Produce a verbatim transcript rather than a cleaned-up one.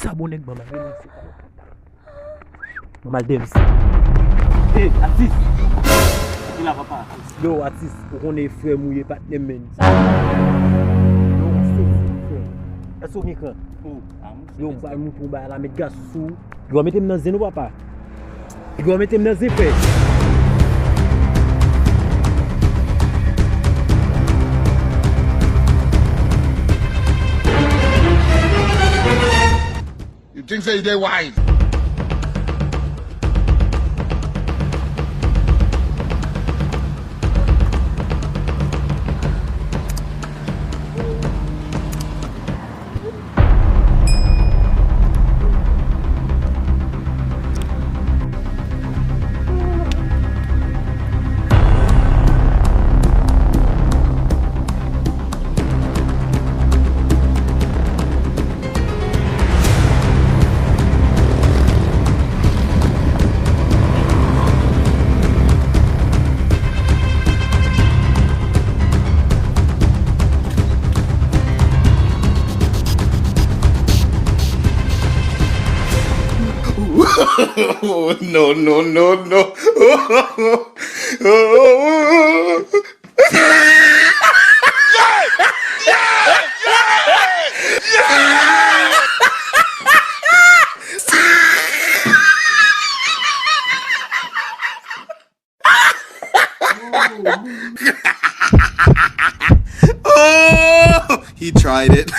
Sa bon nèg, manman. Manman, al dèyè m isi. Hey, atis! Ki la, papa? Yo, atis, ou konnen frè m ou ye, patnè m, men. Yo, atis, frè. Èske w gen kran? Oh, ah, m Yo, m pral montre w bagay la, met gaz sou ou. Yo, mete m nan zen ou, papa. Yo, mete m nan zen, frè. You think say you dey wise? No, no, no, no. Oh, he tried it.